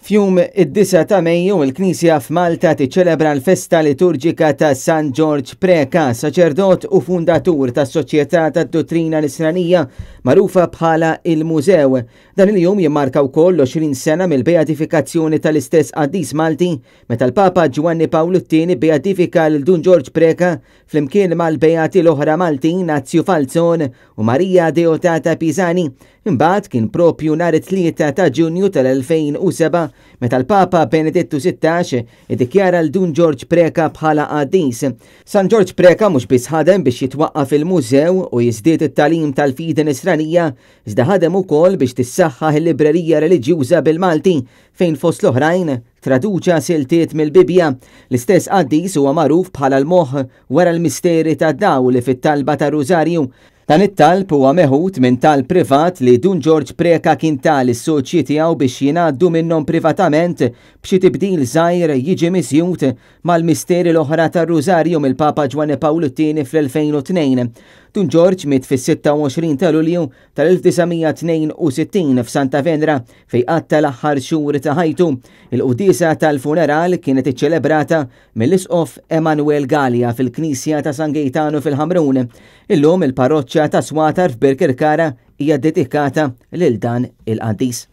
F'jum id-9 ta' Mejju, il-Knisja f'Malta tiċċelebra l-festa liturġika ta' San Ġorġ Preca, saċerdot u fundatur tas-Soċjetà tad-Duttrina Nisranija, magħrufa bħala il-Mużew. Dan il-jum jimmarka wkoll 20 sena mill-beatifikazzjoni tal-istess qaddis Malti, meta l-Papa Ġwanni Pawlu t-Tieni beatifika lil Dun Ġorġ Preca flimkien mal-beati l-oħra Maltin Nazju Falzon u Marija Deotata Pisani. Imbagħad kien propju nhar it-3 ta' Ġunju tal-2007 meta l-Papa Benedittu 16 iddikjara l Dun Ġorġ Preca bħala qaddis. San Ġorġ Preca mhux biss ħadem biex jitwaqqaf il-mużew u jiżdied it-tagħlim tal-fidi nisranija, iżda ħadem ukoll biex tissaħħaħ il-librerija reliġjuża bil-Malti fejn fost l-oħrajn traduċa siltiet mill-Bibbja. L-istess qaddis huwa magħruf bħala l-moħħ wara l-misteri tad-dawl fit-talba tar-Rużarju. Dan it-talb huwa meħud minn talb privat li Dun Ġorġ Preca kien ta lis-soċji tiegħu biex jingħaddu minnhom privatament b'xi tibdil żgħir jiġi miżjud mal-misteri l-oħra tar-Rużarju mill-Papa Ġwanni Pawlu t-Tieni fl-2002. Dun Ġorġ miet fis-26 ta' Lulju tal-1962 f'Santa Venera fejn qatta' l-aħħar xhur ta' ħajtu. Il-quddiesa tal-funeral kienet iċċelebrata mill-Isqof Emanuel Galea fil-Knisja ta' San Gejtanu fil-Ħamrun. Illum il-parroċċa ta' Swatar f'Birkirkara hija dedikata lil dan il-qaddis.